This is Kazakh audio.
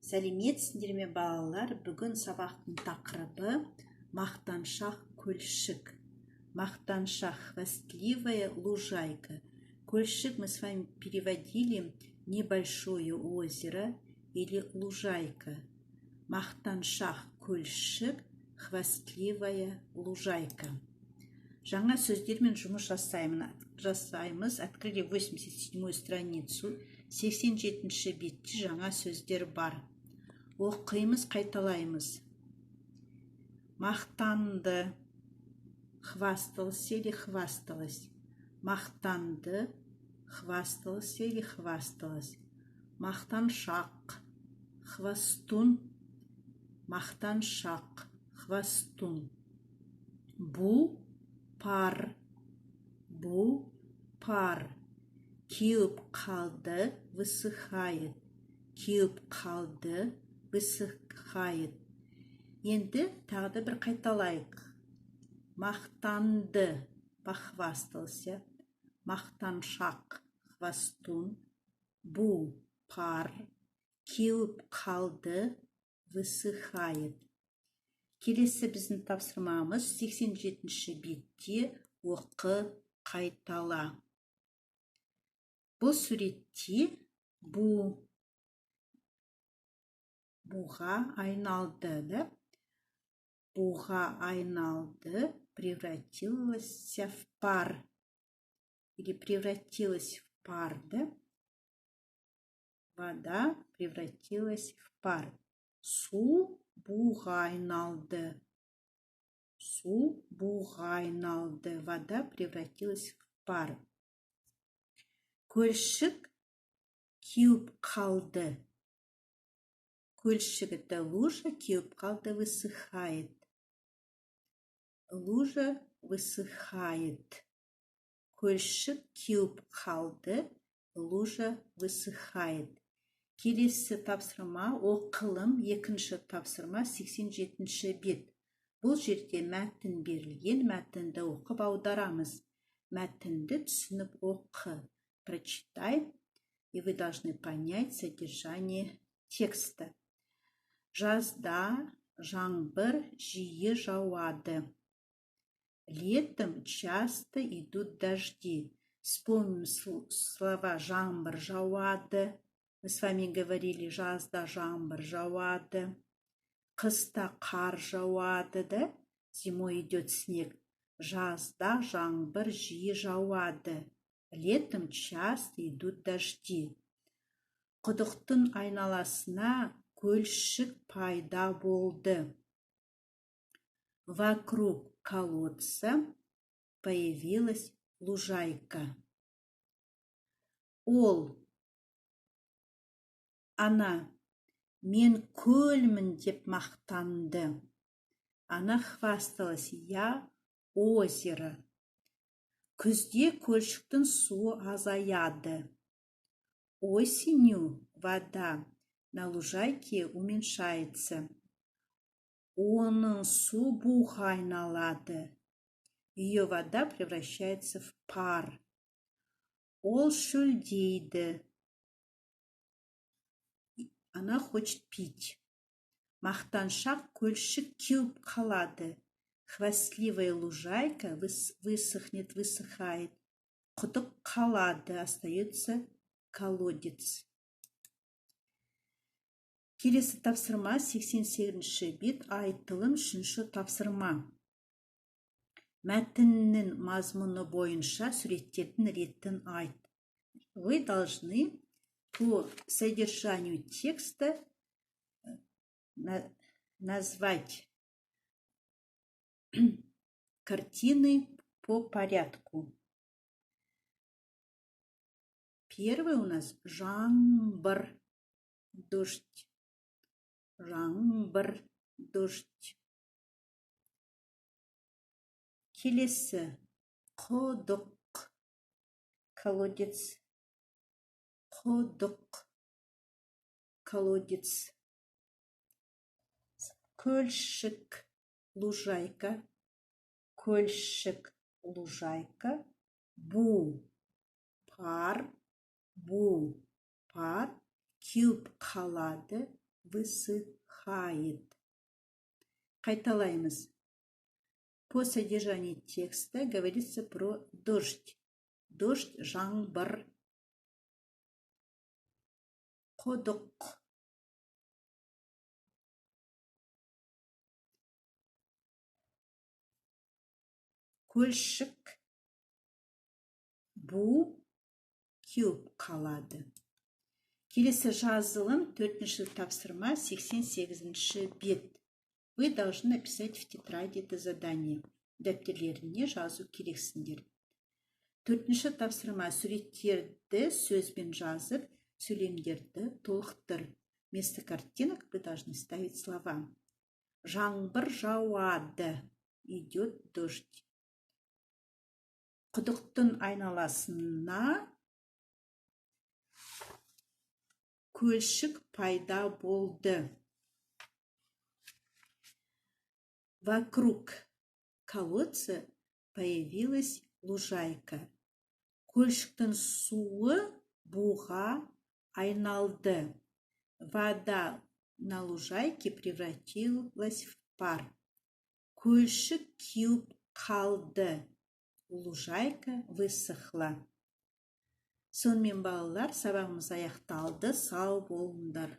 Сәлеметсіңдер ме, балалар? Бүгін сабақтың тақырыбы: мақтаншақ көлшік. Мақтаншақ — хвастливая лужайка. Көлшік мы с вами переводили небольшое озеро или лужайка. Мақтаншақ көлшік — хвастливая лужайка. Жаңа сөздермен жұмыс жасаймыз. Открыли 87 страницу. 87 бетте жаңа сөздер бар. Оқимыз, қайталаймыз. Мақтанды — хвастался или хвасталась. Мақтанды — хвастался или хвасталась. Мақтаншақ — хвастун. Мақтаншақ — хвастун. Бу — пар. Бу — пар. Кеуіп қалды — высыхает. Кеуіп қалды — высыхает. Енді тағы да бір қайталайық. Мақтанды — похвастался, мақтаншақ — хвастун, бу — пар, кеуіп қалды — высыхает. Келесі біздің тапсырмамыз 87 бетте, оқы, қайтала. Бұл суретте бу буға айналды да, буға айналды — превратилась в пар или превратилась в пар, да? Вода превратилась в пар. Су буға айналды. Су буға айналды — вода превратилась в пар. Көлшік кеуіп қалды. Көлшік — это лужа, кеуіп қалды — высыхает. Лужа высыхает. Көлшік кеуіп қалды — лужа высыхает. Келесі тапсырма, оқылым, екінші тапсырма, 87 бет. Бұл жерде мәтін берілген, мәтінді оқып аударамыз. Мәтінді түсініп оқы. Прочитай, и вы должны понять содержание текста. Жазда жаңбыр жиі жауады. Летом часто идут дожди. Вспомним слова жаңбыр жауады. Мы с вами говорили: жазда жаңбыр жауады. Қыста қар жауады, да? Зимой идет снег. Жазда жаңбыр жиі жауады. Летом часто идут дожди. Құдықтың айналасына көлшік пайда болды. Вокруг колодца появилась лужайка. Ол — она, мен көлмін деп мақтанды. Она хвасталась: я озеро. Күзде көлшіктің суы азаяды. Осенью вода на лужайке уменьшается. Оның су буға айналады. Ее вода превращается в пар. Ол шөлдейді. Она хочет пить. Мақтаншақ көлшік кеуіп қалады. Хвастливая лужайка высохнет, высыхает. Құдық қалады — остается колодец. Келесі тапсырма, 88 бет, айтылым, үшінші тапсырма. Мәтіннің мазмұны бойынша суреттердің ретін айт. Вы должны по содержанию текста назвать картины по порядку. Первый у нас жаңбыр — дождь. Жаңбыр — дождь. Келесі құдық — колодец. Құдық — колодец. Көлшік — лужайка. Көлшік — лужайка. Бу — пар. Бу — пар. Кеуіп қалады — Высыхает. Қайталаймыз. По содержанию текста говорится про дождь. Дождь – жаңбыр. Құдық. Көлшік. Бу кеуіп қалады. Келесі жазылым, төртінші тапсырма, 88 бет. Вы должны написать в тетради это задание. Дәптерлеріне жазу керексіңдер. Төртінші тапсырма: суреттерді сөзбен жазып, сөйлемдерді толықтыр. Вместо картинок вы должны ставить слова. Жаңбыр жауады. Идет дождь. Құдықтың айналасына көлшік пайда болды. Вокруг колодца появилась лужайка. Көлшіктің суы буға айналды. Вода на лужайке превратилась в пар. Көлшік кеуіп қалды. Лужайка высохла. Сонымен, балалар, сабағымыз аяқталды. Сау болыңдар.